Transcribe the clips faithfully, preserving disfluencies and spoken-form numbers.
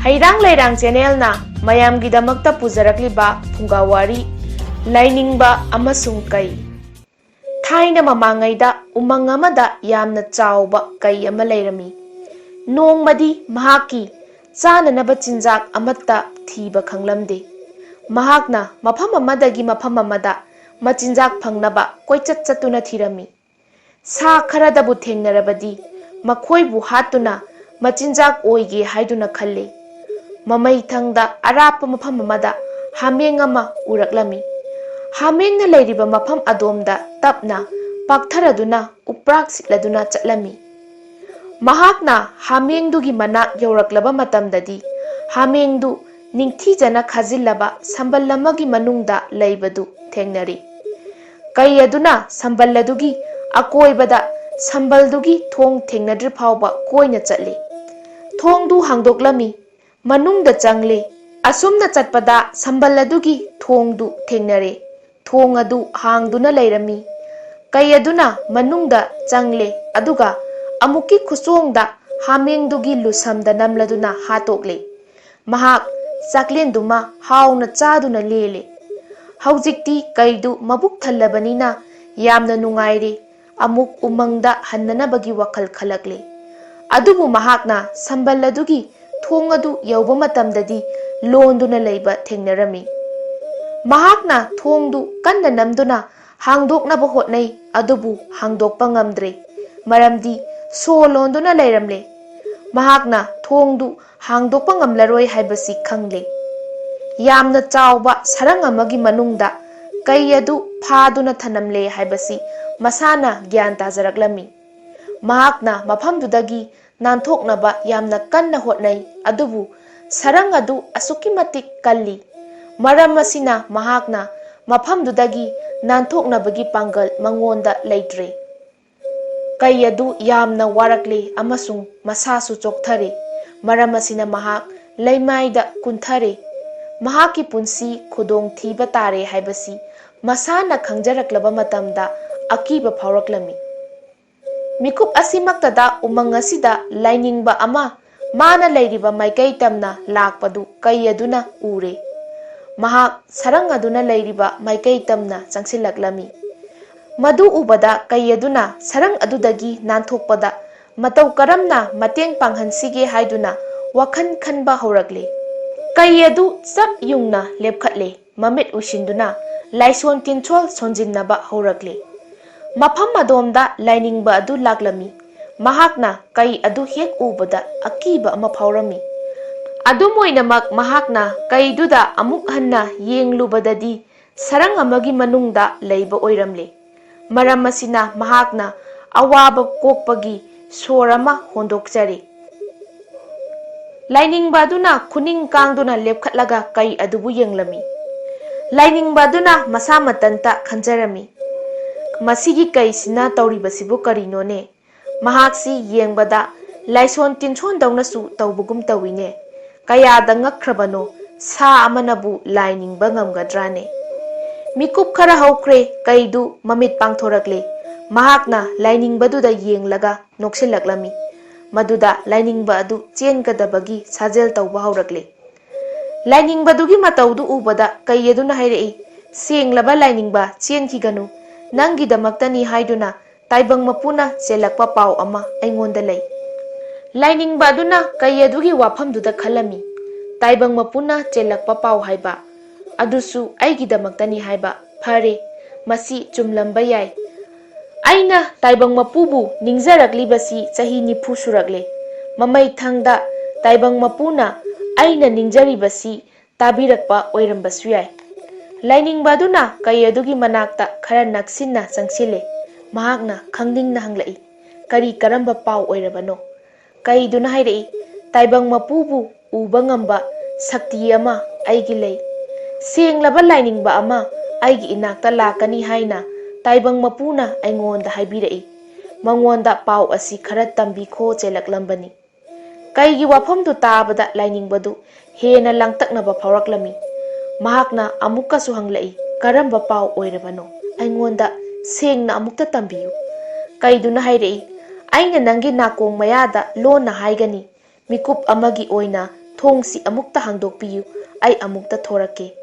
ꯍꯩꯔꯥꯡ ꯂꯩꯔꯥꯡ ꯆꯦꯅꯦꯜꯅ ꯃꯌꯥꯝꯒꯤꯗꯃꯛꯇ ꯄꯨꯖꯔꯛꯂꯤꯕ ꯐꯨꯡꯒꯥ ꯋꯥꯔꯤ, ꯂꯥꯏꯅꯤꯡꯕ ꯑꯃꯁꯨꯡ ꯀꯩ꯫ ꯊꯥꯏꯅ ꯃꯃꯥꯡꯉꯩꯗ ꯎꯃꯪ ꯑꯃꯗ ꯌꯥꯝꯅ ꯆꯥꯎꯕ ꯀꯩ ꯑꯃ ꯂꯩꯔꯝꯃꯤ꯫ ꯅꯣꯡꯃꯗꯤ ꯃꯍꯥꯛꯀꯤ ꯆꯥꯅꯅꯕ ꯆꯤꯟꯖꯥꯛ ꯑꯃꯠꯇ ꯊꯤꯕ ꯈꯪꯂꯝꯗꯦ꯫ ꯃꯍꯥꯛꯅ ꯃꯐꯝ ꯑꯃꯗꯒꯤ ꯃꯐꯝ ꯑꯃꯗ ꯃꯆꯤꯟꯖꯥꯛ ꯐꯪꯅꯕ ꯀꯣꯏꯆꯠ ꯆꯠꯇꯨꯅ ꯊꯤꯔꯝꯃꯤ꯫ ꯁꯥ ꯈꯔꯗꯕꯨ ꯊꯦꯡꯅꯔꯕꯗꯤ ꯃꯈꯣꯏꯕꯨ ꯍꯥꯠꯇꯨꯅ ꯃꯆꯤꯟꯖꯥꯛ ꯑꯣꯏꯒꯦ ꯍꯥꯏꯗꯨꯅ ꯈꯜꯂꯤ꯫ ꯃꯃꯩꯊꯪꯗ ꯑꯔꯥꯞꯄ ꯃꯐꯝ ꯑꯃꯗ ꯍꯥꯃꯦꯡ ꯑꯃ ꯎꯔꯛꯂꯝꯃꯤ꯫ ꯍꯥꯃꯦꯡꯅ ꯂꯩꯔꯤꯕ ꯃꯐꯝ ꯑꯗꯣꯝꯗ ꯇꯞꯅ ꯄꯥꯛꯊꯔꯗꯨꯅ ꯎꯄ꯭ꯔꯥꯛ ꯁꯤꯠꯂꯗꯨꯅ ꯆꯠꯂꯝꯃꯤ꯫ ꯃꯍꯥꯛꯅ ꯍꯥꯃꯦꯡꯗꯨꯒꯤ ꯃꯅꯥꯛ ꯌꯧꯔꯛꯂꯕ ꯃꯇꯝꯗꯗꯤ ꯍꯥꯃꯦꯡꯗꯨ ꯅꯤꯡꯊꯤꯖꯅ ꯈꯥꯖꯤꯜꯂꯕ ꯁꯝꯕꯜ ꯑꯃꯒꯤ ꯃꯅꯨꯡꯗ ꯂꯩꯕꯗꯨ ꯊꯦꯡꯅꯔꯤ꯫ ꯀꯩ ꯑꯗꯨꯅ ꯁꯝꯕꯜ ꯑꯗꯨꯒꯤ ꯑꯀꯣꯏꯕꯗ ꯁꯝꯕꯜꯗꯨꯒꯤ ꯊꯣꯡ ꯊꯦꯡꯅꯗ꯭ꯔꯤ ꯐꯥꯎꯕ ꯀꯣꯏꯅ ꯆꯠꯂꯤ꯫ ꯊꯣꯡꯗꯨ ꯍꯥꯡꯗꯣꯛꯂꯝꯃꯤ꯫ ꯃꯅꯨꯡꯗ ꯆꯪꯂꯦ꯫ ꯑꯁꯨꯝꯅ ꯆꯠꯄꯗ ꯁꯝꯕꯜ ꯑꯗꯨꯒꯤ ꯊꯣꯡꯗꯨ ꯊꯦꯡꯅꯔꯦ꯫ ꯊꯣꯡ ꯑꯗꯨ ꯍꯥꯡꯗꯨꯅ ꯂꯩꯔꯝꯃꯤ꯫ ꯀꯩ ꯑꯗꯨꯅ ꯃꯅꯨꯡꯗ ꯆꯪꯂꯦ, ꯑꯗꯨꯒ ꯑꯃꯨꯛꯀꯤ ꯈꯨꯆꯣꯡꯗ ꯍꯥꯃꯦꯡꯗꯨꯒꯤ ꯂꯨꯁꯝꯗ ꯅꯝꯂꯗꯨꯅ ꯍꯥꯠꯇꯣꯛꯂꯦ꯫ ꯃꯍꯥꯛ ꯆꯥꯛꯂꯦꯟꯗꯨꯃ ꯍꯥꯎꯅ ꯆꯥꯗꯨꯅ ꯂꯦꯜꯂꯦ꯫ ꯍꯧꯖꯤꯛꯇꯤ ꯀꯩꯗꯨ ꯃꯕꯨꯛ ꯊꯜꯂꯕꯅꯤꯅ ꯌꯥꯝꯅ ꯅꯨꯡꯉꯥꯏꯔꯦ꯫ ꯑꯃꯨꯛ ꯎꯃꯪꯗ ꯍꯟꯅꯅꯕꯒꯤ ꯋꯥꯈꯜ ꯈꯜꯂꯛꯂꯦ꯫ ꯑꯗꯨꯕꯨ ꯃꯍꯥꯛꯅ ꯁꯝꯕꯜ ꯑꯗꯨꯒꯤ ꯊꯣꯡ ꯑꯗꯨ ꯌꯧꯕ ꯃꯇꯝꯗꯗꯤ ꯂꯣꯟꯗꯨꯅ ꯂꯩꯕ ꯊꯦꯡꯅꯔꯝꯃꯤ꯫ ꯃꯍꯥꯛꯅ ꯊꯣꯡꯗꯨ ꯀꯟꯅ ꯅꯝꯗꯨꯅ ꯍꯥꯡꯗꯣꯛꯅꯕ ꯍꯣꯠꯅꯩ, ꯑꯗꯨꯕꯨ ꯍꯥꯡꯗꯣꯛꯄ ꯉꯝꯗ꯭ꯔꯦ, ꯃꯔꯝꯗꯤ ꯁꯣ ꯂꯣꯟꯗꯨꯅ ꯂꯩꯔꯝꯂꯦ꯫ ꯃꯍꯥꯛꯅ ꯊꯣꯡꯗꯨ ꯍꯥꯡꯗꯣꯛꯄ ꯉꯝꯂꯔꯣꯏ ꯍꯥꯏꯕꯁꯤ ꯈꯪꯂꯦ꯫ ꯌꯥꯝꯅ ꯆꯥꯎꯕ ꯁꯔꯪ ꯑꯃꯒꯤ ꯃꯅꯨꯡꯗ ꯀꯩ ꯑꯗꯨ ꯐꯥꯗꯨꯅ ꯊꯅꯝꯂꯦ ꯍꯥꯏꯕꯁꯤ ꯃꯁꯥꯅ ꯒ꯭ꯌꯥꯟ ꯇꯥꯖꯔꯛꯂꯝꯃꯤ꯫ ꯃꯍꯥꯛꯅ ꯃꯐꯝꯗꯨꯗꯒꯤ ꯅꯥꯟꯊꯣꯛꯅꯕ ꯌꯥꯝꯅ ꯀꯟꯅ ꯍꯣꯠꯅꯩ, ꯑꯗꯨꯕꯨ ꯁꯔꯪ ꯑꯗꯨ ꯑꯁꯨꯛꯀꯤ ꯃꯇꯤꯛ ꯀꯜꯂꯤ꯫ ꯃꯔꯝ ꯑꯁꯤꯅ ꯃꯍꯥꯛꯅ ꯃꯐꯝꯗꯨꯗꯒꯤ ꯅꯥꯟꯊꯣꯛꯅꯕꯒꯤ ꯄꯥꯡꯒꯜ ꯃꯉꯣꯟꯗ ꯂꯩꯇ꯭ꯔꯦ꯫ ꯀꯩ ꯑꯗꯨ ꯌꯥꯝꯅ ꯋꯥꯔꯛꯂꯦ ꯑꯃꯁꯨꯡ ꯃꯁꯥꯁꯨ ꯆꯣꯛꯊꯔꯦ꯫ ꯃꯔꯝ ꯑꯁꯤꯅ ꯃꯍꯥꯛ ꯂꯩꯃꯥꯏꯗ ꯀꯨꯟꯊꯔꯦ꯫ ꯃꯍꯥꯛꯀꯤ ꯄꯨꯟꯁꯤ ꯈꯨꯗꯣꯡꯊꯤꯕ ꯇꯥꯔꯦ ꯍꯥꯏꯕꯁꯤ ꯃꯁꯥꯅ ꯈꯪꯖꯔꯛꯂꯕ ꯃꯇꯝꯗ ꯑꯀꯤꯕ ꯐꯥꯎꯔꯛꯂꯝꯃꯤ꯫ ꯃꯤꯀꯨꯞ ꯑꯁꯤꯃꯛꯇꯗ ꯎꯃꯪ ꯑꯁꯤꯗ ꯂꯥꯏꯅꯤꯡꯕ ꯑꯃ ꯃꯥꯅ ꯂꯩꯔꯤꯕ ꯃꯥꯏꯀꯩ ꯇꯝꯅ ꯂꯥꯛꯄꯗꯨ ꯀꯩ ꯑꯗꯨꯅ ꯎꯔꯦ꯫ ꯃꯍꯥꯛ ꯁꯔꯪ ꯑꯗꯨꯅ ꯂꯩꯔꯤꯕ ꯃꯥꯏꯀꯩ ꯇꯝꯅ ꯆꯪꯁꯤꯜꯂꯛꯂꯝꯃꯤ꯫ ꯃꯗꯨ ꯎꯕꯗ ꯀꯩ ꯑꯗꯨꯅ ꯁꯔꯪ ꯑꯗꯨꯗꯒꯤ ꯅꯥꯟꯊꯣꯛꯄꯗ ꯃꯇꯧ ꯀꯔꯝꯅ ꯃꯇꯦꯡ ꯄꯥꯡꯍꯟꯁꯤꯒꯦ ꯍꯥꯏꯗꯨꯅ ꯋꯥꯈꯜ ꯈꯟꯕ ꯍꯧꯔꯛꯂꯦ꯫ ꯀꯩ ꯑꯗꯨ ꯆꯞ ꯌꯨꯡꯅ ꯂꯦꯞꯈꯠꯂꯦ꯫ ꯃꯃꯤꯠ ꯎꯏꯁꯤꯟꯗꯨꯅ ꯂꯥꯏꯁꯣꯟ ꯇꯤꯟꯁꯣꯜ ꯁꯣꯟꯖꯤꯟꯅꯕ ꯍꯧꯔꯛꯂꯦ꯫ ꯃꯐꯝ ꯑꯗꯣꯝꯗ ꯂꯥꯏꯅꯤꯡꯕ ꯑꯗꯨ ꯂꯥꯛꯂꯝꯃꯤ꯫ ꯃꯍꯥꯛꯅ ꯀꯩ ꯑꯗꯨ ꯍꯦꯛ ꯎꯕꯗ ꯑꯀꯤꯕ ꯑꯃ ꯐꯥꯎꯔꯝꯃꯤ꯫ ꯑꯗꯨꯝ ꯑꯣꯏꯅꯃꯛ, ꯃꯍꯥꯛꯅ ꯀꯩꯗꯨꯗ ꯑꯃꯨꯛ ꯍꯟꯅ ꯌꯦꯡꯂꯨꯕꯗꯗꯤ ꯁꯔꯪ ꯑꯃꯒꯤ ꯃꯅꯨꯡꯗ ꯂꯩꯕ ꯑꯣꯏꯔꯝꯂꯦ꯫ ꯃꯔꯝ ꯑꯁꯤꯅ ꯃꯍꯥꯛꯅ ꯑꯋꯥꯕ ꯀꯣꯛꯄꯒꯤ ꯁꯣꯔ ꯑꯃ ꯍꯣꯟꯗꯣꯛꯆꯔꯤ꯫ ꯂꯥꯏꯅꯤꯡꯕ ꯑꯗꯨꯅ ꯈꯨꯅꯤꯡ ꯀꯥꯡꯗꯨꯅ ꯂꯦꯞꯈꯠꯂꯒ ꯀꯩ ꯑꯗꯨꯕꯨ ꯌꯦꯡꯂꯝꯃꯤ꯫ ꯂꯥꯏꯅꯤꯡꯕ ꯑꯗꯨꯅ ꯃꯁꯥ ꯃꯊꯟꯇ ꯈꯟꯖꯔꯝꯃꯤ, "ꯃꯁꯤꯒꯤ ꯀꯩꯁꯤꯅ ꯇꯧꯔꯤꯕꯁꯤꯕꯨ ꯀꯔꯤꯅꯣꯅꯦ?" ꯃꯍꯥꯛꯁꯤ ꯌꯦꯡꯕꯗ ꯂꯥꯏꯁꯣꯟ ꯇꯤꯟꯁꯣꯟꯗꯧꯅꯁꯨ ꯇꯧꯕꯒꯨꯝ ꯇꯧꯏꯅꯦ꯫ ꯀꯌꯥꯗ ꯉꯛꯈ꯭ꯔꯕꯅꯣ, ꯁꯥ ꯑꯃꯅꯕꯨ ꯂꯥꯏ ꯅꯤꯡꯕ ꯉꯝꯒꯗ꯭ꯔꯥꯅꯦ? ꯃꯤꯀꯨꯞ ꯈꯔ ꯍꯧꯈ꯭ꯔꯦ, ꯀꯩꯗꯨ ꯃꯃꯤꯠ ꯄꯥꯡꯊꯣꯔꯛꯂꯦ꯫ ꯃꯍꯥꯛꯅ ꯂꯥꯏꯅꯤꯡꯕꯗꯨꯗ ꯌꯦꯡꯂꯒ ꯅꯣꯛꯁꯤꯜꯂꯛꯂꯝꯃꯤ꯫ ꯃꯗꯨꯗ ꯂꯥꯏꯅꯤꯡꯕ ꯑꯗꯨ ꯆꯦꯟꯒꯗꯕꯒꯤ ꯁꯥꯖꯦꯜ ꯇꯧꯕ ꯍꯧꯔꯛꯂꯦ꯫ ꯂꯥꯏꯅꯤꯡꯕꯗꯨꯒꯤ ꯃꯇꯧꯗꯨ ꯎꯕꯗ ꯀꯩ ꯑꯗꯨꯅ ꯍꯥꯏꯔꯛꯏ, "ꯁꯦꯡꯂꯕ ꯂꯥꯏꯅꯤꯡꯕ, ꯆꯦꯟꯈꯤꯒꯅꯨ꯫ ꯅꯪꯒꯤꯗꯃꯛꯇꯅꯤ ꯍꯥꯏꯗꯨꯅ ꯇꯥꯏꯕꯪ ꯃꯄꯨꯅ ꯆꯦꯜꯂꯛꯄ ꯄꯥꯎ ꯑꯃ ꯑꯩꯉꯣꯟꯗ ꯂꯩ꯫" ꯂꯥꯏꯅꯤꯡꯕ ꯑꯗꯨꯅ ꯀꯩ ꯑꯗꯨꯒꯤ ꯋꯥꯐꯝꯗꯨꯗ ꯈꯜꯂꯝꯃꯤ꯫ "ꯇꯥꯏꯕꯪ ꯃꯄꯨꯅ ꯆꯦꯜꯂꯛꯄ ꯄꯥꯎ ꯍꯥꯏꯕ, ꯑꯗꯨꯁꯨ ꯑꯩꯒꯤꯗꯃꯛꯇꯅꯤ ꯍꯥꯏꯕ꯫ ꯐꯔꯦ, ꯃꯁꯤ ꯆꯨꯝꯂꯝꯕ ꯌꯥꯏ꯫ ꯑꯩꯅ ꯇꯥꯏꯕꯪ ꯃꯄꯨꯕꯨ ꯅꯤꯡꯖꯔꯛꯂꯤꯕꯁꯤ ꯆꯍꯤ ꯅꯤꯐꯨ ꯁꯨꯔꯛꯂꯦ꯫ ꯃꯃꯩꯊꯪꯗ ꯇꯥꯏꯕꯪ ꯃꯄꯨꯅ ꯑꯩꯅ ꯅꯤꯡꯖꯔꯤꯕꯁꯤ ꯇꯥꯕꯤꯔꯛꯄ ꯑꯣꯏꯔꯝꯕꯁꯨ ꯌꯥꯏ꯫" ꯂꯥꯏꯅꯤꯡꯕ ꯑꯗꯨꯅ ꯀꯩ ꯑꯗꯨꯒꯤ ꯃꯅꯥꯛꯇ ꯈꯔ ꯅꯛꯁꯤꯟꯅ ꯆꯪꯁꯤꯜꯂꯦ꯫ ꯃꯍꯥꯛꯅ ꯈꯪꯅꯤꯡꯅ ꯍꯪꯂꯛꯏ, "ꯀꯔꯤ ꯀꯔꯝꯕ ꯄꯥꯎ ꯑꯣꯏꯔꯕꯅꯣ?" ꯀꯩꯗꯨꯅ ꯍꯥꯏꯔꯛꯏ, "ꯇꯥꯏꯕꯪ ꯃꯄꯨꯕꯨ ꯎꯕ ꯉꯝꯕ ꯁꯛꯇꯤ ꯑꯃ ꯑꯩꯒꯤ ꯂꯩ꯫ ꯁꯦꯡꯂꯕ ꯂꯥꯏꯅꯤꯡꯕ ꯑꯃ ꯑꯩꯒꯤ ꯏꯅꯥꯛꯇ ꯂꯥꯛꯀꯅꯤ ꯍꯥꯏꯅ ꯇꯥꯏꯕꯪ ꯃꯄꯨꯅ ꯑꯩꯉꯣꯟꯗ ꯍꯥꯏꯕꯤꯔꯛꯏ꯫ ꯃꯉꯣꯟꯗ ꯄꯥꯎ ꯑꯁꯤ ꯈꯔ ꯇꯝꯕꯤꯈꯣ" ꯆꯦꯜꯂꯛꯂꯝꯕꯅꯤ꯫ ꯀꯩꯒꯤ ꯋꯥꯐꯝꯗꯨ ꯇꯥꯕꯗ ꯂꯥꯏꯅꯤꯡꯕꯗꯨ ꯍꯦꯟꯅ ꯂꯥꯡꯇꯛꯅꯕ ꯐꯥꯎꯔꯛꯂꯝꯃꯤ꯫ ꯃꯍꯥꯛꯅ ꯑꯃꯨꯛꯀꯁꯨ ꯍꯪꯂꯛꯏ, "ꯀꯔꯝꯕ ꯄꯥꯎ ꯑꯣꯏꯔꯕꯅꯣ? ꯑꯩꯉꯣꯟꯗ ꯁꯦꯡꯅ ꯑꯃꯨꯛꯇ ꯇꯝꯕꯤꯌꯨ꯫" ꯀꯩꯗꯨꯅ ꯍꯥꯏꯔꯛꯏ, "ꯑꯩꯅ ꯅꯪꯒꯤ ꯅꯥꯀꯣꯡ ꯃꯌꯥꯗ ꯂꯣꯟꯅ ꯍꯥꯏꯒꯅꯤ꯫ ꯃꯤꯀꯨꯞ ꯑꯃꯒꯤ ꯑꯣꯏꯅ ꯊꯣꯡꯁꯤ ꯑꯃꯨꯛꯇ ꯍꯥꯡꯗꯣꯛꯄꯤꯌꯨ, ꯑꯩ ꯑꯃꯨꯛꯇ ꯊꯣꯔꯛꯀꯦ꯫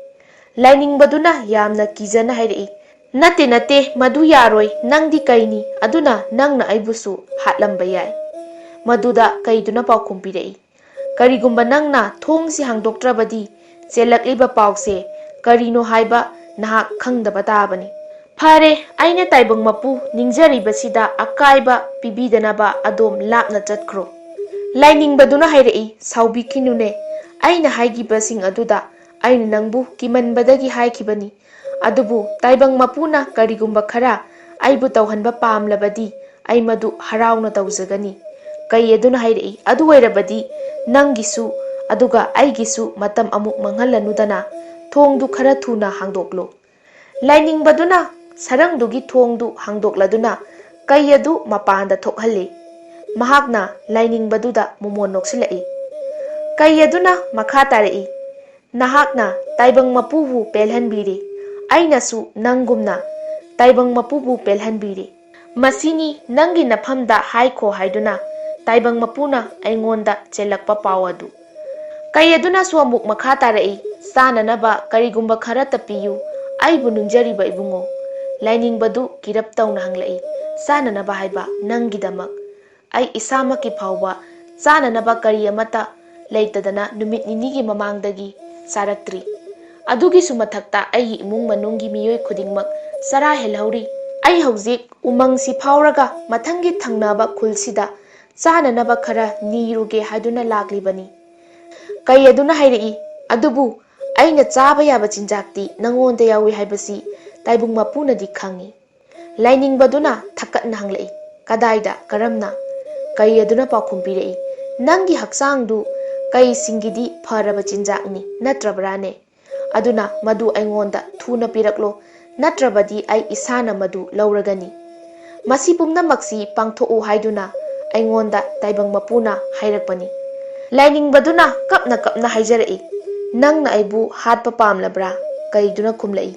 ꯂꯥꯏꯅꯤꯡꯕꯗꯨꯅ ꯌꯥꯝꯅ ꯀꯤꯖꯅ ꯍꯥꯏꯔꯛꯏ, "ꯅꯠꯇꯦ, ꯅꯠꯇꯦ, ꯃꯗꯨ ꯌꯥꯔꯣꯏ, ꯅꯪꯗꯤ ꯀꯩꯅꯤ, ꯑꯗꯨꯅ ꯅꯪꯅ ꯑꯩꯕꯨꯁꯨ ꯍꯥꯠꯂꯝꯕ ꯌꯥꯏ"꯫ ꯃꯗꯨꯗ ꯀꯩꯗꯨꯅ ꯄꯥꯎꯈꯨꯝ ꯄꯤꯔꯛꯏ, "ꯀꯔꯤꯒꯨꯝꯕ ꯅꯪꯅ ꯊꯣꯡꯁꯤ ꯍꯥꯡꯗꯣꯛꯇ꯭ꯔꯕꯗꯤ ꯆꯦꯜꯂꯛꯂꯤꯕ ꯄꯥꯎꯁꯦ ꯀꯔꯤꯅꯣ ꯍꯥꯏꯕ ꯅꯍꯥꯛ ꯈꯪꯗꯕ ꯇꯥꯕꯅꯤ꯫ ꯐꯔꯦ, ꯑꯩꯅ ꯇꯥꯏꯕꯪ ꯃꯄꯨ ꯅꯤꯡꯖꯔꯤꯕꯁꯤꯗ ꯑꯀꯥꯏꯕ ꯄꯤꯕꯤꯗꯅꯕ ꯑꯗꯣꯝ ꯂꯥꯞꯅ ꯆꯠꯈ꯭ꯔꯣ"꯫ ꯂꯥꯏꯅꯤꯡꯕꯗꯨꯅ ꯍꯥꯏꯔꯛꯏ, "ꯁꯥꯎꯕꯤꯈꯤꯅꯨꯅꯦ, ꯑꯩꯅ ꯍꯥꯏꯈꯤꯕꯁꯤꯡ ꯑꯗꯨꯗ ꯑꯩꯅ ꯅꯪꯕꯨ ꯀꯤꯃꯟꯕꯗꯒꯤ ꯍꯥꯏꯈꯤꯕꯅꯤ꯫ ꯑꯗꯨꯕꯨ ꯇꯥꯏꯕꯪ ꯃꯄꯨꯅ ꯀꯔꯤꯒꯨꯝꯕ ꯈꯔ ꯑꯩꯕꯨ ꯇꯧꯍꯟꯕ ꯄꯥꯝꯂꯕꯗꯤ ꯑꯩ ꯃꯗꯨ ꯍꯔꯥꯎꯅ ꯇꯧꯖꯒꯅꯤ"꯫ ꯀꯩ ꯑꯗꯨꯅ ꯍꯥꯏꯔꯛꯏ, "ꯑꯗꯨ ꯑꯣꯏꯔꯕꯗꯤ ꯅꯪꯒꯤꯁꯨ ꯑꯗꯨꯒ ꯑꯩꯒꯤꯁꯨ ꯃꯇꯝ ꯑꯃꯨꯛ ꯃꯥꯡꯍꯜꯂꯅꯨꯗꯅ, ꯊꯣꯡꯗꯨ ꯈꯔ ꯊꯨꯅ ꯍꯥꯡꯗꯣꯛꯂꯣ"꯫ ꯂꯥꯏꯅꯤꯡꯕꯗꯨꯅ ꯁꯔꯪꯗꯨꯒꯤ ꯊꯣꯡꯗꯨ ꯍꯥꯡꯗꯣꯛꯂꯗꯨꯅ ꯀꯩ ꯑꯗꯨ ꯃꯄꯥꯟꯗ ꯊꯣꯛꯍꯜꯂꯤ꯫ ꯃꯍꯥꯛꯅ ꯂꯥꯏꯅꯤꯡꯕꯗꯨꯗ ꯃꯣꯃꯣꯟ ꯅꯣꯛꯁꯤꯜꯂꯛꯏ꯫ ꯀꯩ ꯑꯗꯨꯅ ꯃꯈꯥ ꯇꯥꯔꯛꯏ, "ꯅꯍꯥꯛꯅ ꯇꯥꯏꯕꯪ ꯃꯄꯨꯕꯨ ꯄꯦꯜꯍꯟꯕꯤꯔꯦ, ꯑꯩꯅꯁꯨ ꯅꯪꯒꯨꯝꯅ ꯇꯥꯏꯕꯪ ꯃꯄꯨꯕꯨ ꯄꯦꯜꯍꯟꯕꯤꯔꯦ꯫ ꯃꯁꯤꯅꯤ ꯅꯪꯒꯤ ꯅꯐꯝꯗ ꯍꯥꯏꯈꯣ ꯍꯥꯏꯗꯨꯅ ꯇꯥꯏꯕꯪ ꯃꯄꯨꯅ ꯑꯩꯉꯣꯟꯗ ꯆꯦꯜꯂꯛꯄ ꯄꯥꯎ ꯑꯗꯨ"꯫ ꯀꯩ ꯑꯗꯨꯅꯁꯨ ꯑꯃꯨꯛ ꯃꯈꯥ ꯇꯥꯔꯛꯏ, "ꯆꯥꯅꯅꯕ ꯀꯔꯤꯒꯨꯝꯕ ꯈꯔ ꯇꯞꯄꯤꯌꯨ, ꯑꯩꯕꯨ ꯅꯤꯡꯖꯔꯤꯕ ꯏꯕꯨꯡꯉꯣ"꯫ ꯂꯥꯏꯅꯤꯡꯕꯗꯨ ꯀꯤꯔꯞ ꯇꯧꯅ ꯍꯪꯂꯛꯏ, "ꯆꯥꯅꯅꯕ ꯍꯥꯏꯕ ꯅꯪꯒꯤꯗꯃꯛ? ꯑꯩ ꯏꯁꯥꯃꯛꯀꯤ ꯐꯥꯎꯕ ꯆꯥꯅꯅꯕ ꯀꯔꯤ ꯑꯃꯠꯇ ꯂꯩꯇꯗꯅ ꯅꯨꯃꯤꯠ ꯅꯤꯅꯤꯒꯤ ꯃꯃꯥꯡꯗꯒꯤ ꯆꯥꯔꯛꯇ꯭ꯔꯤ꯫ ꯑꯗꯨꯒꯤꯁꯨ ꯃꯊꯛꯇ ꯑꯩꯒꯤ ꯏꯃꯨꯡ ꯃꯅꯨꯡꯒꯤ ꯃꯤꯑꯣꯏ ꯈꯨꯗꯤꯡꯃꯛ ꯆꯔꯥ ꯍꯦꯜꯍꯧꯔꯤ꯫ ꯑꯩ ꯍꯧꯖꯤꯛ ꯎꯃꯪꯁꯤ ꯐꯥꯎꯔꯒ ꯃꯊꯪꯒꯤ ꯊꯪꯅꯕ ꯈꯨꯜꯁꯤꯗ ꯆꯥꯅꯅꯕ ꯈꯔ ꯅꯤꯔꯨꯒꯦ ꯍꯥꯏꯗꯨꯅ ꯂꯥꯛꯂꯤꯕꯅꯤ"꯫ ꯀꯩ ꯑꯗꯨꯅ ꯍꯥꯏꯔꯛꯏ, "ꯑꯗꯨꯕꯨ ꯑꯩꯅ ꯆꯥꯕ ꯌꯥꯕ ꯆꯤꯟꯖꯥꯛꯇꯤ ꯅꯪꯉꯣꯟꯗ ꯌꯥꯎꯏ ꯍꯥꯏꯕꯁꯤ ꯇꯥꯏꯕꯪ ꯃꯄꯨꯅꯗꯤ ꯈꯪꯏ"꯫ ꯂꯥꯏꯅꯤꯡꯕꯗꯨꯅ ꯊꯛꯀꯠꯅ ꯍꯪꯂꯛꯏ, "ꯀꯗꯥꯏꯗ? ꯀꯔꯝꯅ?" ꯀꯩ ꯑꯗꯨꯅ ꯄꯥꯎꯈꯨꯝ ꯄꯤꯔꯛꯏ, "ꯅꯪꯒꯤ ꯍꯛꯆꯥꯡꯗꯨ ꯀꯩꯁꯤꯡꯒꯤꯗꯤ ꯐꯔꯕ ꯆꯤꯟꯖꯥꯛꯅꯤ, ꯅꯠꯇ꯭ꯔꯕ꯭ꯔꯥꯅꯦ? ꯑꯗꯨꯅ ꯃꯗꯨ ꯑꯩꯉꯣꯟꯗ ꯊꯨꯅ ꯄꯤꯔꯛꯂꯣ, ꯅꯠꯇ꯭ꯔꯕꯗꯤ ꯑꯩ ꯏꯁꯥꯅ ꯃꯗꯨ ꯂꯧꯔꯒꯅꯤ"꯫ "ꯃꯁꯤ ꯄꯨꯝꯅꯃꯛꯁꯤ ꯄꯥꯡꯊꯣꯛꯎ ꯍꯥꯏꯗꯨꯅ ꯑꯩꯉꯣꯟꯗ ꯇꯥꯏꯕꯪ ꯃꯄꯨꯅ ꯍꯥꯏꯔꯛꯄꯅꯤ"꯫ ꯂꯥꯏꯅꯤꯡꯕꯗꯨꯅ ꯀꯞꯅ ꯀꯞꯅ ꯍꯥꯏꯖꯔꯛꯏ, "ꯅꯪꯅ ꯑꯩꯕꯨ ꯍꯥꯠꯄ ꯄꯥꯝꯂꯕ꯭ꯔꯥ?" ꯀꯩꯗꯨꯅ ꯈꯨꯝꯂꯛꯏ,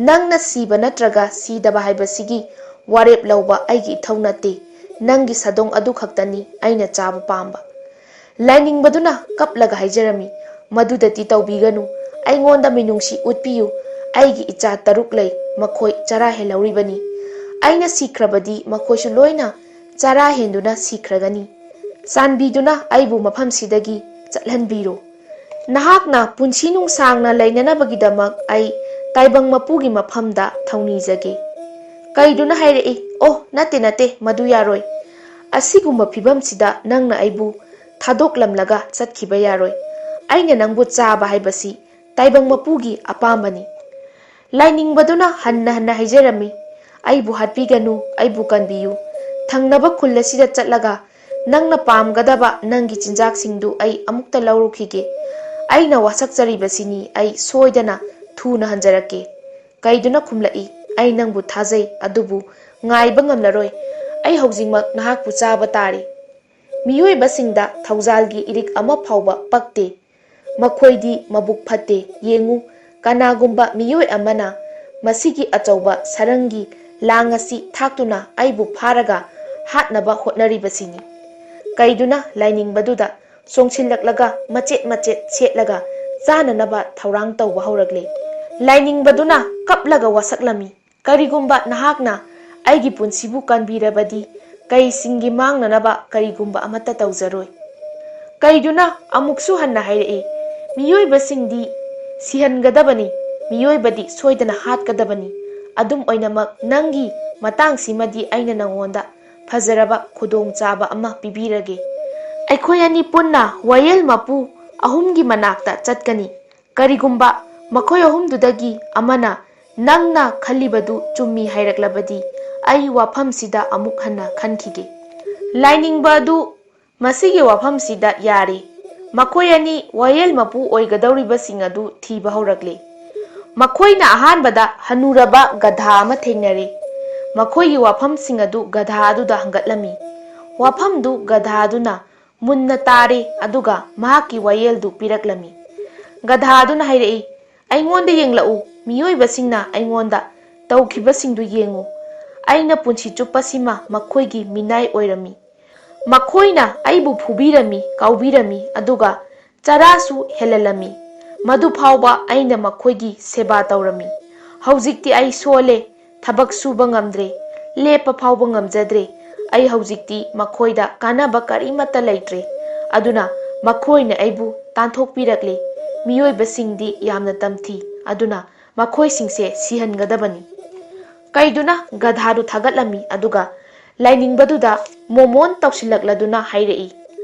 "ꯅꯪꯅ ꯁꯤꯕ ꯅꯠꯇ꯭ꯔꯒ ꯁꯤꯗꯕ ꯍꯥꯏꯕꯁꯤꯒꯤ ꯋꯥꯔꯦꯞ ꯂꯧꯕ ꯑꯩꯒꯤ ꯏꯊꯧ ꯅꯠꯇꯦ꯫ ꯅꯪꯒꯤ ꯁꯥꯗꯣꯡ ꯑꯗꯨ ꯈꯛꯇꯅꯤ ꯑꯩꯅ ꯆꯥꯕ ꯄꯥꯝꯕ"꯫ ꯂꯥꯏꯅꯤꯡꯕꯗꯨꯅ ꯀꯞꯂꯒ ꯍꯥꯏꯖꯔꯝꯃꯤ, "ꯃꯗꯨꯗꯗꯤ ꯇꯧꯕꯤꯒꯅꯨ꯫ ꯑꯩꯉꯣꯟꯗ ꯃꯤꯅꯨꯡꯁꯤ ꯎꯠꯄꯤꯌꯨ꯫ ꯑꯩꯒꯤ ꯏꯆꯥ ꯇꯔꯨꯛ ꯂꯩ, ꯃꯈꯣꯏ ꯆꯔꯥ ꯍꯦꯜꯍꯧꯔꯤꯕꯅꯤ꯫ ꯑꯩꯅ ꯁꯤꯈ꯭ꯔꯕꯗꯤ ꯃꯈꯣꯏꯁꯨ ꯂꯣꯏꯅ ꯆꯔꯥ ꯍꯦꯟꯗꯨꯅ ꯁꯤꯈ꯭ꯔꯒꯅꯤ꯫ ꯆꯥꯟꯕꯤꯗꯨꯅ ꯑꯩꯕꯨ ꯃꯐꯝꯁꯤꯗꯒꯤ ꯆꯠꯍꯟꯕꯤꯔꯣ꯫ ꯅꯍꯥꯛꯅ ꯄꯨꯟꯁꯤ ꯅꯨꯡꯁꯥꯡꯅ ꯂꯩꯅꯅꯕꯒꯤꯗꯃꯛ ꯑꯩ ꯇꯥꯏꯕꯪ ꯃꯄꯨꯒꯤ ꯃꯐꯝꯗ ꯊꯧꯅꯤꯖꯒꯦ"꯫ ꯀꯩꯗꯨꯅ ꯍꯥꯏꯔꯛꯏ, "ꯑꯣ, ꯅꯠꯇꯦ, ꯅꯠꯇꯦ, ꯃꯗꯨ ꯌꯥꯔꯣꯏ꯫ ꯑꯁꯤꯒꯨꯝꯕ ꯐꯤꯕꯝꯁꯤꯗ ꯅꯪꯅ ꯑꯩꯕꯨ ꯊꯥꯗꯣꯛꯂꯝꯂꯒ ꯆꯠꯈꯤꯕ ꯌꯥꯔꯣꯏ꯫ ꯑꯩꯅ ꯅꯪꯕꯨ ꯆꯥꯕ ꯍꯥꯏꯕꯁꯤ ꯇꯥꯏꯕꯪ ꯃꯄꯨꯒꯤ ꯑꯄꯥꯝꯕꯅꯤ"꯫ ꯂꯥꯏꯅꯤꯡꯕꯗꯨꯅ ꯍꯟꯅ ꯍꯟꯅ ꯍꯥꯏꯖꯔꯝꯃꯤ, "ꯑꯩꯕꯨ ꯍꯥꯠꯄꯤꯒꯅꯨ, ꯑꯩꯕꯨ ꯀꯟꯕꯤꯌꯨ꯫ ꯊꯪꯅꯕ ꯈꯨꯜ ꯑꯁꯤꯗ ꯆꯠꯂꯒ ꯅꯪꯅ ꯄꯥꯝꯒꯗꯕ ꯅꯪꯒꯤ ꯆꯤꯟꯖꯥꯛꯁꯤꯡꯗꯨ ꯑꯩ ꯑꯃꯨꯛꯇ ꯂꯧꯔꯨꯈꯤꯒꯦ꯫ ꯑꯩꯅ ꯋꯥꯁꯛꯆꯔꯤꯕꯁꯤꯅꯤ, ꯑꯩ ꯁꯣꯏꯗꯅ ꯊꯨꯅ ꯍꯟꯖꯔꯛꯀꯦ"꯫ ꯀꯩꯗꯨꯅ ꯈꯨꯝꯂꯛꯏ, "ꯑꯩ ꯅꯪꯕꯨ ꯊꯥꯖꯩ, ꯑꯗꯨꯕꯨ ꯉꯥꯏꯕ ꯉꯝꯂꯔꯣꯏ꯫ ꯑꯩ ꯍꯧꯖꯤꯛꯃꯛ ꯅꯍꯥꯛꯄꯨ ꯆꯥꯕ ꯇꯥꯔꯦ"꯫ ꯃꯤꯑꯣꯏꯕꯁꯤꯡꯗ ꯊꯧꯖꯥꯜꯒꯤ ꯏꯔꯤꯛ ꯑꯃ ꯐꯥꯎꯕ ꯄꯛꯇꯦ꯫ ꯃꯈꯣꯏꯗꯤ ꯃꯕꯨꯛ ꯐꯠꯇꯦ꯫ ꯌꯦꯡꯉꯨ, ꯀꯅꯥꯒꯨꯝꯕ ꯃꯤꯑꯣꯏ ꯑꯃꯅ ꯃꯁꯤꯒꯤ ꯑꯆꯧꯕ ꯁꯔꯪꯒꯤ ꯂꯥꯡ ꯑꯁꯤ ꯊꯥꯛꯇꯨꯅ ꯑꯩꯕꯨ ꯐꯥꯔꯒ ꯍꯥꯠꯅꯕ ꯍꯣꯠꯅꯔꯤꯕꯁꯤꯅꯤ꯫ ꯀꯩꯗꯨꯅ ꯂꯥꯏꯅꯤꯡꯕꯗꯨꯗ ꯆꯣꯡꯁꯤꯜꯂꯛꯂꯒ ꯃꯆꯦꯠ ꯃꯆꯦꯠ ꯁꯦꯠꯂꯒ ꯆꯥꯅꯅꯕ ꯊꯧꯔꯥꯡ ꯇꯧꯕ ꯍꯧꯔꯛꯂꯦ꯫ ꯂꯥꯏꯅꯤꯡꯕꯗꯨꯅ ꯀꯞꯂꯒ ꯋꯥꯁꯛꯂꯝꯃꯤ, "ꯀꯔꯤꯒꯨꯝꯕ ꯅꯍꯥꯛꯅ ꯑꯩꯒꯤ ꯄꯨꯟꯁꯤꯕꯨ ꯀꯟꯕꯤꯔꯕꯗꯤ, ꯀꯩꯁꯤꯡꯒꯤ ꯃꯥꯡꯅꯅꯕ ꯀꯔꯤꯒꯨꯝꯕ ꯑꯃꯠꯇ ꯇꯧꯖꯔꯣꯏ"꯫ ꯀꯩꯗꯨꯅ ꯑꯃꯨꯛꯁꯨ ꯍꯟꯅ ꯍꯥꯏꯔꯛꯏ, "ꯃꯤꯑꯣꯏꯕꯁꯤꯡꯗꯤ ꯁꯤꯍꯟꯒꯗꯕꯅꯤ, ꯃꯤꯑꯣꯏꯕꯗꯤ ꯁꯣꯏꯗꯅ ꯍꯥꯠꯀꯗꯕꯅꯤ꯫ ꯑꯗꯨꯝ ꯑꯣꯏꯅꯃꯛ, ꯅꯪꯒꯤ ꯃꯇꯥꯡꯁꯤꯃꯗꯤ ꯑꯩꯅ ꯅꯉꯣꯟꯗ ꯐꯖꯔꯕ ꯈꯨꯗꯣꯡꯆꯥꯕ ꯑꯃ ꯄꯤꯕꯤꯔꯒꯦ꯫ ꯑꯩꯈꯣꯏ ꯑꯅꯤ ꯄꯨꯟꯅ ꯋꯥꯌꯦꯜ ꯃꯄꯨ ꯑꯍꯨꯝꯒꯤ ꯃꯅꯥꯛꯇ ꯆꯠꯀꯅꯤ꯫ ꯀꯔꯤꯒꯨꯝꯕ ꯃꯈꯣꯏ ꯑꯍꯨꯝꯗꯨꯗꯒꯤ ꯑꯃꯅ ꯅꯪꯅ ꯈꯜꯂꯤꯕꯗꯨ ꯆꯨꯝꯃꯤ ꯍꯥꯏꯔꯛꯂꯕꯗꯤ, ꯑꯩ ꯋꯥꯐꯝꯁꯤꯗ ꯑꯃꯨꯛ ꯍꯟꯅ ꯈꯟꯈꯤꯒꯦ"꯫ ꯂꯥꯏꯅꯤꯡꯕ ꯑꯗꯨ ꯃꯁꯤꯒꯤ ꯋꯥꯐꯝꯁꯤꯗ ꯌꯥꯔꯦ꯫ ꯃꯈꯣꯏ ꯑꯅꯤ ꯋꯥꯌꯦꯜ ꯃꯄꯨ ꯑꯣꯏꯒꯗꯧꯔꯤꯕꯁꯤꯡ ꯑꯗꯨ ꯊꯤꯕ ꯍꯧꯔꯛꯂꯦ꯫ ꯃꯈꯣꯏꯅ ꯑꯍꯥꯟꯕꯗ ꯍꯅꯨꯔꯕ ꯒꯙꯥ ꯑꯃ ꯊꯦꯡꯅꯔꯦ꯫ ꯃꯈꯣꯏꯒꯤ ꯋꯥꯐꯝꯁꯤꯡ ꯑꯗꯨ ꯒꯙꯥ ꯑꯗꯨꯗ ꯍꯪꯒꯠꯂꯝꯃꯤ꯫ ꯋꯥꯐꯝꯗꯨ ꯒꯙꯥ ꯑꯗꯨꯅ ꯃꯨꯟꯅ ꯇꯥꯔꯦ, ꯑꯗꯨꯒ ꯃꯍꯥꯛꯀꯤ ꯋꯥꯌꯦꯜꯗꯨ ꯄꯤꯔꯛꯂꯝꯃꯤ꯫ ꯒꯙꯥ ꯑꯗꯨꯅ ꯍꯥꯏꯔꯛꯏ, "ꯑꯩꯉꯣꯟꯗ ꯌꯦꯡꯂꯛꯎ, ꯃꯤꯑꯣꯏꯕꯁꯤꯡꯅ ꯑꯩꯉꯣꯟꯗ ꯇꯧꯈꯤꯕꯁꯤꯡꯗꯨ ꯌꯦꯡꯉꯨ꯫ ꯑꯩꯅ ꯄꯨꯟꯁꯤ ꯆꯨꯞꯄꯁꯤꯃ ꯃꯈꯣꯏꯒꯤ ꯃꯤꯅꯥꯏ ꯑꯣꯏꯔꯝꯃꯤ꯫ ꯃꯈꯣꯏꯅ ꯑꯩꯕꯨ ꯐꯨꯕꯤꯔꯝꯃꯤ, ꯀꯥꯎꯕꯤꯔꯝꯃꯤ, ꯑꯗꯨꯒ ꯆꯔꯥꯁꯨ ꯍꯦꯜꯍꯜꯂꯝꯃꯤ꯫ ꯃꯗꯨ ꯐꯥꯎꯕ ꯑꯩꯅ ꯃꯈꯣꯏꯒꯤ ꯁꯦꯕꯥ ꯇꯧꯔꯝꯃꯤ꯫ ꯍꯧꯖꯤꯛꯇꯤ ꯑꯩ ꯁꯣꯜꯂꯦ, ꯊꯕꯛ ꯁꯨꯕ ꯉꯝꯗ꯭ꯔꯦ, ꯂꯦꯞꯄ ꯐꯥꯎꯕ ꯉꯝꯖꯗ꯭ꯔꯦ꯫ ꯑꯩ ꯍꯧꯖꯤꯛꯇꯤ ꯃꯈꯣꯏꯗ ꯀꯥꯟꯅꯕ ꯀꯔꯤꯃꯠꯇ ꯂꯩꯇ꯭ꯔꯦ꯫ ꯑꯗꯨꯅ ꯃꯈꯣꯏꯅ ꯑꯩꯕꯨ ꯇꯥꯟꯊꯣꯛꯄꯤꯔꯛꯂꯦ꯫ ꯃꯤꯑꯣꯏꯕꯁꯤꯡꯗꯤ ꯌꯥꯝꯅ ꯇꯝꯊꯤ, ꯑꯗꯨꯅ ꯃꯈꯣꯏꯁꯤꯡꯁꯦ ꯁꯤꯍꯟꯒꯗꯕꯅꯤ꯫ ꯀꯩꯗꯨꯅ ꯒꯙꯥꯗꯨ ꯊꯥꯒꯠꯂꯝꯃꯤ, ꯑꯗꯨꯒ ꯂꯥꯏꯅꯤꯡꯕꯗꯨꯗ ꯃꯣꯃꯣꯟ ꯇꯧꯁꯤꯜꯂꯛꯂꯗꯨꯅ ꯍꯥꯏꯔꯛꯏ,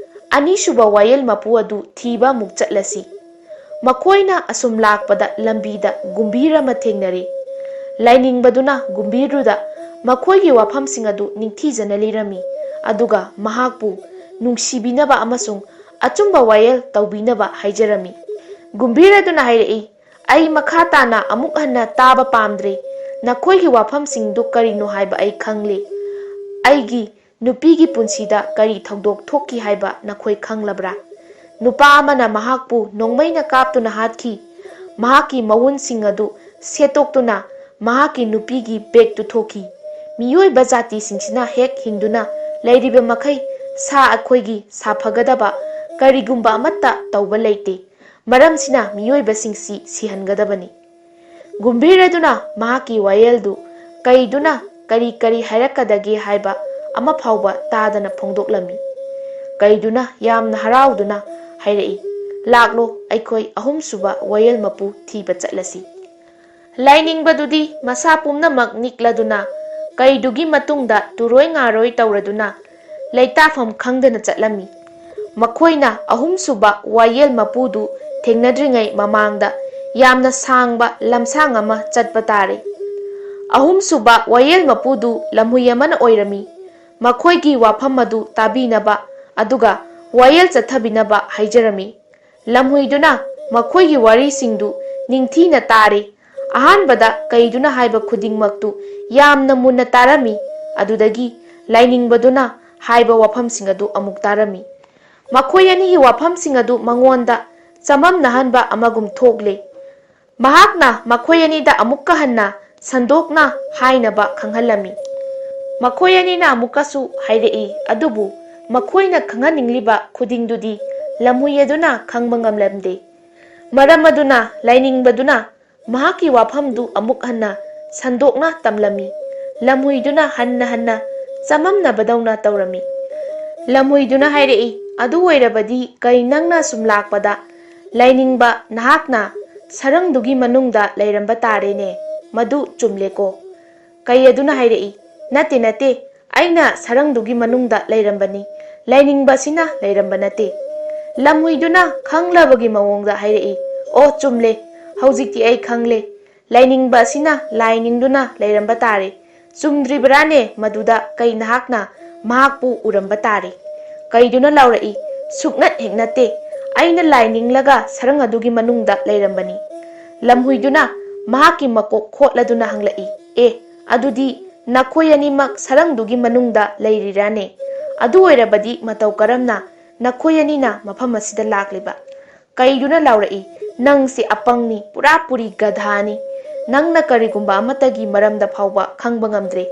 "ꯑꯅꯤꯁꯨꯕ ꯋꯥꯌꯦꯜ ꯃꯄꯨ ꯑꯗꯨ ꯊꯤꯕ ꯑꯃꯨꯛ ꯆꯠꯂꯁꯤ꯫" ꯃꯈꯣꯏꯅ ꯑꯁꯨꯝ ꯂꯥꯛꯄꯗ ꯂꯝꯕꯤꯗ ꯒꯨꯝꯚꯤꯔ ꯑꯃ ꯊꯦꯡꯅꯔꯦ꯫ ꯂꯥꯏꯅꯤꯡꯕꯗꯨꯅ ꯒꯨꯝꯚꯤꯔꯗꯨꯗ ꯃꯈꯣꯏꯒꯤ ꯋꯥꯐꯝꯁꯤꯡ ꯑꯗꯨ ꯅꯤꯡꯊꯤꯖꯅ ꯂꯤꯔꯝꯃꯤ, ꯑꯗꯨꯒ ꯃꯍꯥꯛꯄꯨ ꯅꯨꯡꯁꯤꯕꯤꯅꯕ ꯑꯃꯁꯨꯡ ꯑꯆꯨꯝꯕ ꯋꯥꯌꯦꯜ ꯇꯧꯕꯤꯅꯕ ꯍꯥꯏꯖꯔꯝꯃꯤ꯫ ꯒꯨꯝꯚꯤꯔ ꯑꯗꯨꯅ ꯍꯥꯏꯔꯛꯏ, "ꯑꯩ ꯃꯈꯥ ꯇꯥꯅ ꯑꯃꯨꯛ ꯍꯟꯅ ꯇꯥꯕ ꯄꯥꯝꯗ꯭ꯔꯦ꯫ ꯅꯈꯣꯏꯒꯤ ꯋꯥꯐꯝꯁꯤꯡꯗꯨ ꯀꯔꯤꯅꯣ ꯍꯥꯏꯕ ꯑꯩ ꯈꯪꯂꯦ꯫ ꯑꯩꯒꯤ ꯅꯨꯄꯤꯒꯤ ꯄꯨꯟꯁꯤꯗ ꯀꯔꯤ ꯊꯧꯗꯣꯛ ꯊꯣꯛꯈꯤ ꯍꯥꯏꯕ ꯅꯈꯣꯏ ꯈꯪꯂꯕ꯭ꯔꯥ? ꯅꯨꯄꯥ ꯑꯃꯅ ꯃꯍꯥꯛꯄꯨ ꯅꯣꯡꯃꯩꯅ ꯀꯥꯞꯇꯨꯅ ꯍꯥꯠꯈꯤ꯫ ꯃꯍꯥꯛꯀꯤ ꯃꯋꯨꯟꯁꯤꯡ ꯑꯗꯨ ꯁꯦꯠꯇꯣꯛꯇꯨꯅ ꯃꯍꯥꯛꯀꯤ ꯅꯨꯄꯤꯒꯤ ꯕꯦꯒꯇꯨ ꯊꯣꯛꯈꯤ꯫ ꯃꯤꯑꯣꯏꯕ ꯖꯥꯇꯤꯁꯤꯡꯁꯤꯅ ꯍꯦꯛ ꯍꯤꯡꯗꯨꯅ ꯂꯩꯔꯤꯕ ꯃꯈꯩ ꯁꯥ ꯑꯩꯈꯣꯏꯒꯤ ꯁꯥꯐꯒꯗꯕ ꯀꯔꯤꯒꯨꯝꯕ ꯑꯃꯠꯇ ꯇꯧꯕ ꯂꯩꯇꯦ꯫ ꯃꯔꯝꯁꯤꯅ ꯃꯤꯑꯣꯏꯕꯁꯤꯡꯁꯤ ꯁꯤꯍꯟꯒꯗꯕꯅꯤ꯫" ꯒꯨꯝꯚꯤꯔ ꯑꯗꯨꯅ ꯃꯍꯥꯛꯀꯤ ꯋꯥꯌꯦꯜꯗꯨ ꯀꯩꯗꯨꯅ ꯀꯔꯤ ꯀꯔꯤ ꯍꯥꯏꯔꯛꯀꯗꯒꯦ ꯍꯥꯏꯕ ꯑꯃ ꯐꯥꯎꯕ ꯇꯥꯗꯅ ꯐꯣꯡꯗꯣꯛꯂꯝꯃꯤ꯫ ꯀꯩꯗꯨꯅ ꯌꯥꯝꯅ ꯍꯔꯥꯎꯗꯨꯅ ꯍꯥꯏꯔꯛꯏ, "ꯂꯥꯛꯂꯣ, ꯑꯩꯈꯣꯏ ꯑꯍꯨꯝꯁꯨꯕ ꯋꯥꯌꯦꯜ ꯃꯄꯨ ꯊꯤꯕ ꯆꯠꯂꯁꯤ꯫" ꯂꯥꯏꯅꯤꯡꯕꯗꯨꯗꯤ ꯃꯁꯥ ꯄꯨꯝꯅꯃꯛ ꯅꯤꯛꯂꯗꯨꯅ ꯀꯩꯗꯨꯒꯤ ꯃꯇꯨꯡꯗ ꯇꯨꯔꯣꯏ ꯉꯥꯔꯣꯏ ꯇꯧꯔꯗꯨꯅ ꯂꯩꯇꯥꯐꯝ ꯈꯪꯗꯅ ꯆꯠꯂꯝꯃꯤ꯫ ꯃꯈꯣꯏꯅ ꯑꯍꯨꯝꯁꯨꯕ ꯋꯥꯌꯦꯜ ꯃꯄꯨꯗꯨ ꯊꯦꯡꯅꯗ꯭ꯔꯤꯉꯩ ꯃꯃꯥꯡꯗ ꯌꯥꯝꯅ ꯁꯥꯡꯕ ꯂꯝꯁꯥꯡ ꯑꯃ ꯆꯠꯄ ꯇꯥꯔꯦ꯫ ꯑꯍꯨꯝꯁꯨꯕ ꯋꯥꯌꯦꯜ ꯃꯄꯨꯗꯨ ꯂꯝꯍꯨꯏ ꯑꯃꯅ ꯑꯣꯏꯔꯝꯃꯤ꯫ ꯃꯈꯣꯏꯒꯤ ꯋꯥꯐꯝ ꯑꯗꯨ ꯇꯥꯕꯤꯅꯕ ꯑꯗꯨꯒ ꯋꯥꯌꯦꯜ ꯆꯠꯊꯕꯤꯅꯕ ꯍꯥꯏꯖꯔꯝꯃꯤ꯫ ꯂꯝꯍꯨꯏꯗꯨꯅ ꯃꯈꯣꯏꯒꯤ ꯋꯥꯔꯤꯁꯤꯡꯗꯨ ꯅꯤꯡꯊꯤꯅ ꯇꯥꯔꯦ꯫ ꯑꯍꯥꯟꯕꯗ ꯀꯩꯗꯨꯅ ꯍꯥꯏꯕ ꯈꯨꯗꯤꯡꯃꯛꯇꯨ ꯌꯥꯝꯅ ꯃꯨꯟꯅ ꯇꯥꯔꯝꯃꯤ꯫ ꯑꯗꯨꯗꯒꯤ ꯂꯥꯏꯅꯤꯡꯕꯗꯨꯅ ꯍꯥꯏꯕ ꯋꯥꯐꯝꯁꯤꯡ ꯑꯗꯨ ꯑꯃꯨꯛ ꯇꯥꯔꯝꯃꯤ꯫ ꯃꯈꯣꯏ ꯑꯅꯤꯒꯤ ꯋꯥꯐꯝꯁꯤꯡ ꯑꯗꯨ ꯃꯉꯣꯟꯗ ꯆꯃꯝꯅꯍꯟꯕ ꯑꯃꯒꯨꯝ ꯊꯣꯛꯂꯦ꯫ ꯃꯍꯥꯛꯅ ꯃꯈꯣꯏ ꯑꯅꯤꯗ ꯑꯃꯨꯛꯀ ꯍꯟꯅ ꯁꯟꯗꯣꯛꯅ ꯍꯥꯏꯅꯕ ꯈꯪꯍꯜꯂꯝꯃꯤ꯫ ꯃꯈꯣꯏ ꯑꯅꯤꯅ ꯑꯃꯨꯛꯀꯁꯨ ꯍꯥꯏꯔꯛꯏ, ꯑꯗꯨꯕꯨ ꯃꯈꯣꯏꯅ ꯈꯪꯍꯟꯅꯤꯡꯂꯤꯕ ꯈꯨꯗꯤꯡꯗꯨꯗꯤ ꯂꯝꯍꯨꯏ ꯑꯗꯨꯅ ꯈꯪꯕ ꯉꯝꯂꯝꯗꯦ꯫ ꯃꯔꯝ ꯑꯗꯨꯅ ꯂꯥꯏꯅꯤꯡꯕꯗꯨꯅ ꯃꯍꯥꯛꯀꯤ ꯋꯥꯐꯝꯗꯨ ꯑꯃꯨꯛ ꯍꯟꯅ ꯁꯟꯗꯣꯛꯅ ꯇꯝꯂꯝꯃꯤ꯫ ꯂꯝꯍꯨꯏꯗꯨꯅ ꯍꯟꯅ ꯍꯟꯅ ꯆꯃꯝꯅꯕꯗꯧꯅ ꯇꯧꯔꯝꯃꯤ꯫ ꯂꯝꯍꯨꯏꯗꯨꯅ ꯍꯥꯏꯔꯛꯏ, "ꯑꯗꯨ ꯑꯣꯏꯔꯕꯗꯤ ꯀꯩ, ꯅꯪꯅ ꯁꯨꯝ ꯂꯥꯛꯄꯗ ꯂꯥꯏꯅꯤꯡꯕ ꯅꯍꯥꯛꯅ ꯁꯔꯪꯗꯨꯒꯤ ꯃꯅꯨꯡꯗ ꯂꯩꯔꯝꯕ ꯇꯥꯔꯦꯅꯦ꯫ ꯃꯗꯨ ꯆꯨꯝꯂꯦꯀꯣ?" ꯀꯩ ꯑꯗꯨꯅ ꯍꯥꯏꯔꯛꯏ, "ꯅꯠꯇꯦ, ꯅꯠꯇꯦ, ꯑꯩꯅ ꯁꯔꯪꯗꯨꯒꯤ ꯃꯅꯨꯡꯗ ꯂꯩꯔꯝꯕꯅꯤ, ꯂꯥꯏꯅꯤꯡꯕ ꯑꯁꯤꯅ ꯂꯩꯔꯝꯕ ꯅꯠꯇꯦ꯫" ꯂꯝꯍꯨꯏꯗꯨꯅ ꯈꯪꯂꯕꯒꯤ ꯃꯑꯣꯡꯗ ꯍꯥꯏꯔꯛꯏ, "ꯑꯣ, ꯆꯨꯝꯂꯦ, ꯍꯧꯖꯤꯛꯇꯤ ꯑꯩ ꯈꯪꯂꯦ꯫ ꯂꯥꯏꯅꯤꯡꯕ ꯑꯁꯤꯅ ꯂꯥꯏ ꯅꯤꯡꯗꯨꯅ ꯂꯩꯔꯝꯕ ꯇꯥꯔꯦ꯫ ꯆꯨꯝꯗ꯭ꯔꯤꯕ꯭ꯔꯥꯅꯦ ꯃꯗꯨꯗ? ꯀꯩ, ꯅꯍꯥꯛꯅ ꯃꯍꯥꯛꯄꯨ ꯎꯔꯝꯕ ꯇꯥꯔꯦ?" ꯀꯩꯗꯨꯅ ꯂꯥꯎꯔꯛꯏ, "ꯁꯨꯛꯅꯠ ꯍꯦꯛ ꯅꯠꯇꯦ꯫ ꯑꯩꯅ ꯂꯥꯏ ꯅꯤꯡꯂꯒ ꯁꯔꯪ ꯑꯗꯨꯒꯤ ꯃꯅꯨꯡꯗ ꯂꯩꯔꯝꯕꯅꯤ꯫" ꯂꯝꯍꯨꯏꯗꯨꯅ ꯃꯍꯥꯛꯀꯤ ꯃꯀꯣꯛ ꯈꯣꯠꯂꯗꯨꯅ ꯍꯪꯂꯛꯏ, "ꯑꯦ, ꯑꯗꯨꯗꯤ ꯅꯈꯣꯏ ꯑꯅꯤꯃꯛ ꯁꯔꯪꯗꯨꯒꯤ ꯃꯅꯨꯡꯗ ꯂꯩꯔꯤꯔꯥꯅꯦ? ꯑꯗꯨ ꯑꯣꯏꯔꯕꯗꯤ ꯃꯇꯧ ꯀꯔꯝꯅ ꯅꯈꯣꯏ ꯑꯅꯤꯅ ꯃꯐꯝ ꯑꯁꯤꯗ ꯂꯥꯛꯂꯤꯕ?" ꯀꯩꯗꯨꯅ ꯂꯥꯎꯔꯛꯏ, "ꯅꯪꯁꯦ ꯑꯄꯪꯅꯤ, ꯄꯨꯔꯥ ꯄꯨꯔꯤ ꯒꯙꯥꯅꯤ꯫ ꯅꯪꯅ ꯀꯔꯤꯒꯨꯝꯕ ꯑꯃꯠꯇꯒꯤ ꯃꯔꯝꯗ ꯐꯥꯎꯕ ꯈꯪꯕ ꯉꯝꯗ꯭ꯔꯦ꯫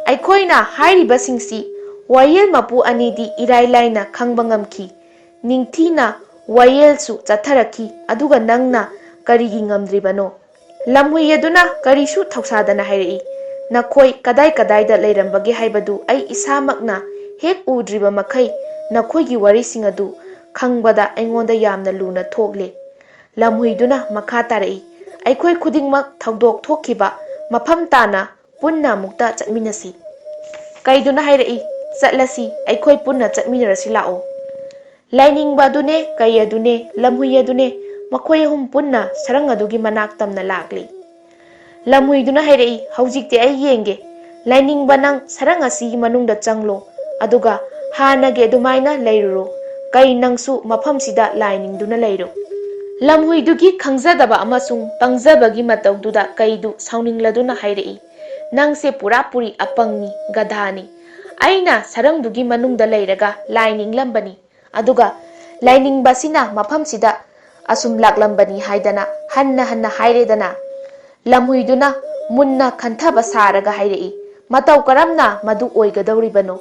ꯑꯩꯈꯣꯏꯅ ꯍꯥꯏꯔꯤꯕꯁꯤꯡꯁꯤ ꯋꯥꯌꯦꯜ ꯃꯄꯨ ꯑꯅꯤꯗꯤ ꯏꯔꯥꯏ ꯂꯥꯏꯅ ꯈꯪꯕ ꯉꯝꯈꯤ꯫ ꯅꯤꯡꯊꯤꯅ ꯋꯥꯌꯦꯜꯁꯨ ꯆꯠꯊꯔꯛꯈꯤ, ꯑꯗꯨꯒ ꯅꯪꯅ ꯀꯔꯤꯒꯤ ꯉꯝꯗ꯭ꯔꯤꯕꯅꯣ?" ꯂꯝꯍꯨꯏ ꯑꯗꯨꯅ ꯀꯔꯤꯁꯨ ꯊꯧꯁꯥꯗꯅ ꯍꯥꯏꯔꯛꯏ, "ꯅꯈꯣꯏ ꯀꯗꯥꯏ ꯀꯗꯥꯏꯗ ꯂꯩꯔꯝꯕꯒꯦ ꯍꯥꯏꯕꯗꯨ ꯑꯩ ꯏꯁꯥꯃꯛꯅ ꯍꯦꯛ ꯎꯗ꯭ꯔꯤꯕ ꯃꯈꯩ ꯅꯈꯣꯏꯒꯤ ꯋꯥꯔꯤꯁꯤꯡ ꯑꯗꯨ ꯈꯪꯕꯗ ꯑꯩꯉꯣꯟꯗ ꯌꯥꯝꯅ ꯂꯨꯅ ꯊꯣꯛꯂꯦ꯫" ꯂꯝꯍꯨꯏꯗꯨꯅ ꯃꯈꯥ ꯇꯥꯔꯛꯏ, "ꯑꯩꯈꯣꯏ ꯈꯨꯗꯤꯡꯃꯛ ꯊꯧꯗꯣꯛ ꯊꯣꯛꯈꯤꯕ ꯃꯐꯝ ꯇꯥꯅ ꯄꯨꯟꯅ ꯑꯃꯨꯛꯇ ꯆꯠꯃꯤꯟꯅꯁꯤ꯫" ꯀꯩꯗꯨꯅ ꯍꯥꯏꯔꯛꯏ, "ꯆꯠꯂꯁꯤ, ꯑꯩꯈꯣꯏ ꯄꯨꯟꯅ ꯆꯠꯃꯤꯟꯅꯔꯁꯤ, ꯂꯥꯛꯑꯣ꯫" ꯂꯥꯏꯅꯤꯡꯕ ꯑꯗꯨꯅꯦ, ꯀꯩ ꯑꯗꯨꯅꯦ, ꯂꯝꯍꯨꯏ ꯑꯗꯨꯅꯦ, ꯃꯈꯣꯏ ꯑꯍꯨꯝ ꯄꯨꯟꯅ ꯁꯔꯪ ꯑꯗꯨꯒꯤ ꯃꯅꯥꯛ ꯇꯝꯅ ꯂꯥꯛꯂꯤ꯫ ꯂꯝꯍꯨꯏꯗꯨꯅ ꯍꯥꯏꯔꯛꯏ, "ꯍꯧꯖꯤꯛꯇꯤ ꯑꯩ ꯌꯦꯡꯒꯦ꯫ ꯂꯥꯏꯅꯤꯡꯕ, ꯅꯪ ꯁꯔꯪ ꯑꯁꯤꯒꯤ ꯃꯅꯨꯡꯗ ꯆꯪꯂꯣ, ꯑꯗꯨꯒ ꯍꯥꯟꯅꯒꯤ ꯑꯗꯨꯃꯥꯏꯅ ꯂꯩꯔꯨꯔꯣ꯫ ꯀꯩ, ꯅꯪꯁꯨ ꯃꯐꯝꯁꯤꯗ ꯂꯥꯏ ꯅꯤꯡꯗꯨꯅ ꯂꯩꯔꯣ꯫" ꯂꯝꯍꯨꯏꯗꯨꯒꯤ ꯈꯪꯖꯗꯕ ꯑꯃꯁꯨꯡ ꯄꯪꯖꯕꯒꯤ ꯃꯇꯧꯗꯨꯗ ꯀꯩꯗꯨ ꯁꯥꯎꯅꯤꯡꯂꯗꯨꯅ ꯍꯥꯏꯔꯛꯏ, "ꯅꯪꯁꯦ ꯄꯨꯔꯥ ꯄꯨꯔꯤ ꯑꯄꯪꯅꯤ, ꯒꯙꯥꯅꯤ꯫ ꯑꯩꯅ ꯁꯔꯪꯗꯨꯒꯤ ꯃꯅꯨꯡꯗ ꯂꯩꯔꯒ ꯂꯥꯏ ꯅꯤꯡꯂꯝꯕꯅꯤ, ꯑꯗꯨꯒ ꯂꯥꯏꯅꯤꯡꯕꯁꯤꯅ ꯃꯐꯝꯁꯤꯗ ꯑꯁꯨꯝ ꯂꯥꯛꯂꯝꯕꯅꯤ ꯍꯥꯏꯗꯅ ꯍꯟꯅ ꯍꯟꯅ ꯍꯥꯏꯔꯦꯗꯅ꯫" ꯂꯝꯍꯨꯏꯗꯨꯅ ꯃꯨꯟꯅ ꯈꯟꯊꯕ ꯁꯥꯔꯒ ꯍꯥꯏꯔꯛꯏ, "ꯃꯇꯧ ꯀꯔꯝꯅ ꯃꯗꯨ ꯑꯣꯏꯒꯗꯧꯔꯤꯕꯅꯣ?"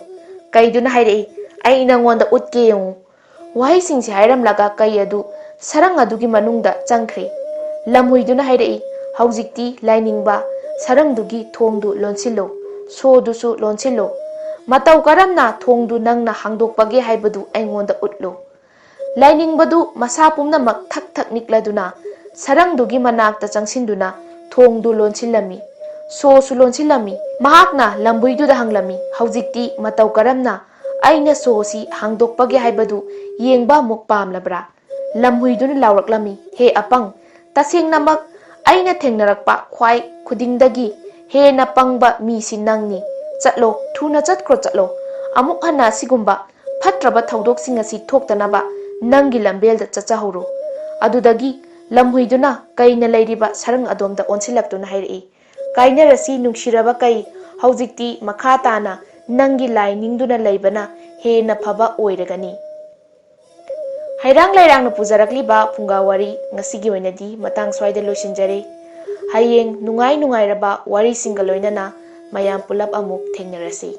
ꯀꯩꯗꯨꯅ ꯍꯥꯏꯔꯛꯏ, ꯑꯩ ꯅꯪꯉꯣꯟꯗ ꯎꯠꯀꯦ ꯌꯦꯡꯉꯨ꯫ ꯋꯥꯍꯩꯁꯤꯡꯁꯤ ꯍꯥꯏꯔꯝꯂꯒ ꯀꯩ ꯑꯗꯨ ꯁꯔꯪ ꯑꯗꯨꯒꯤ ꯃꯅꯨꯡꯗ ꯆꯪꯈ꯭ꯔꯦ꯫ ꯂꯝꯍꯨꯏꯗꯨꯅ ꯍꯥꯏꯔꯛꯏ, ꯍꯧꯖꯤꯛꯇꯤ ꯂꯥꯏꯅꯤꯡꯕ ꯁꯔꯪꯗꯨꯒꯤ ꯊꯣꯡꯗꯨ ꯂꯣꯟꯁꯤꯜꯂꯨ, ꯁꯣꯗꯨꯁꯨ ꯂꯣꯟꯁꯤꯜꯂꯨ꯫ ꯃꯇꯧ ꯀꯔꯝꯅ ꯊꯣꯡꯗꯨ ꯅꯪꯅ ꯍꯥꯡꯗꯣꯛꯄꯒꯦ ꯍꯥꯏꯕꯗꯨ ꯑꯩꯉꯣꯟꯗ ꯎꯠꯂꯨ꯫ ꯂꯥꯏꯅꯤꯡꯕꯗꯨ ꯃꯁꯥ ꯄꯨꯝꯅꯃꯛ ꯊꯛ ꯊꯛ ꯅꯤꯛꯂꯗꯨꯅ ꯁꯔꯪꯗꯨꯒꯤ ꯃꯅꯥꯛꯇ ꯆꯪꯁꯤꯟꯗꯨꯅ ꯊꯣꯡꯗꯨ ꯂꯣꯟꯁꯤꯜꯂꯝꯃꯤ꯫ ꯁꯣꯁꯨ ꯂꯣꯟꯁꯤꯜꯂꯝꯃꯤ꯫ ꯃꯍꯥꯛꯅ ꯂꯝꯕꯨꯏꯗꯨꯗ ꯍꯪꯂꯝꯃꯤ, ꯍꯧꯖꯤꯛꯇꯤ ꯃꯇꯧ ꯀꯔꯝꯅ ꯑꯩꯅ ꯁꯣꯁꯤ ꯍꯥꯡꯗꯣꯛꯄꯒꯦ ꯍꯥꯏꯕꯗꯨ ꯌꯦꯡꯕ ꯑꯃꯨꯛ ꯄꯥꯝꯂꯕ꯭ꯔꯥ? ꯂꯝꯍꯨꯏꯗꯨꯅ ꯂꯥꯎꯔꯛꯂꯝꯃꯤ, ꯍꯦ ꯑꯄꯪ, ꯇꯁꯦꯡꯅꯃꯛ ꯑꯩꯅ ꯊꯦꯡꯅꯔꯛꯄ ꯈ꯭ꯋꯥꯏ ꯈꯨꯗꯤꯡꯗꯒꯤ ꯍꯦꯟꯅ ꯄꯪꯕ ꯃꯤꯁꯤ ꯅꯪꯅꯤ꯫ ꯆꯠꯂꯣ, ꯊꯨꯅ ꯆꯠꯈ꯭ꯔꯣ, ꯆꯠꯂꯣ꯫ ꯑꯃꯨꯛ ꯍꯟꯅ ꯑꯁꯤꯒꯨꯝꯕ ꯐꯠꯇ꯭ꯔꯕ ꯊꯧꯗꯣꯛꯁꯤꯡ ꯑꯁꯤ ꯊꯣꯛꯇꯅꯕ ꯅꯪꯒꯤ ꯂꯝꯕꯦꯜꯗ ꯆꯠꯆꯍꯧꯔꯣ꯫ ꯑꯗꯨꯗꯒꯤ ꯂꯝꯍꯨꯏꯗꯨꯅ ꯀꯩꯅ ꯂꯩꯔꯤꯕ ꯁꯔꯪ ꯑꯗꯣꯝꯗ ꯑꯣꯟꯁꯤꯜꯂꯛꯇꯨꯅ ꯍꯥꯏꯔꯛꯏ, ꯀꯥꯏꯅꯔꯁꯤ ꯅꯨꯡꯁꯤꯔꯕ ꯀꯩ, ꯍꯧꯖꯤꯛꯇꯤ ꯃꯈꯥ ꯇꯥꯅ ꯅꯪꯒꯤ ꯂꯥꯏ ꯅꯤꯡꯗꯨꯅ ꯂꯩꯕꯅ ꯍꯦꯟꯅ ꯐꯕ ꯑꯣꯏꯔꯒꯅꯤ꯫ ꯍꯩꯔꯥꯡ ꯂꯩꯔꯥꯡꯅ ꯄꯨꯖꯔꯛꯂꯤꯕ ꯐꯨꯡꯒꯥ ꯋꯥꯔꯤ ꯉꯁꯤꯒꯤ ꯑꯣꯏꯅꯗꯤ ꯃꯇꯥꯡ ꯁ꯭ꯋꯥꯏꯗ ꯂꯣꯏꯁꯤꯟꯖꯔꯦ꯫ ꯍꯌꯦꯡ ꯅꯨꯡꯉꯥꯏ ꯅꯨꯡꯉꯥꯏꯔꯕ ꯋꯥꯔꯤꯁꯤꯡꯒ ꯂꯣꯏꯅꯅ ꯃꯌꯥꯝ ꯄꯨꯂꯞ ꯑꯃꯨꯛ ꯊꯦꯡꯅꯔꯁꯤ꯫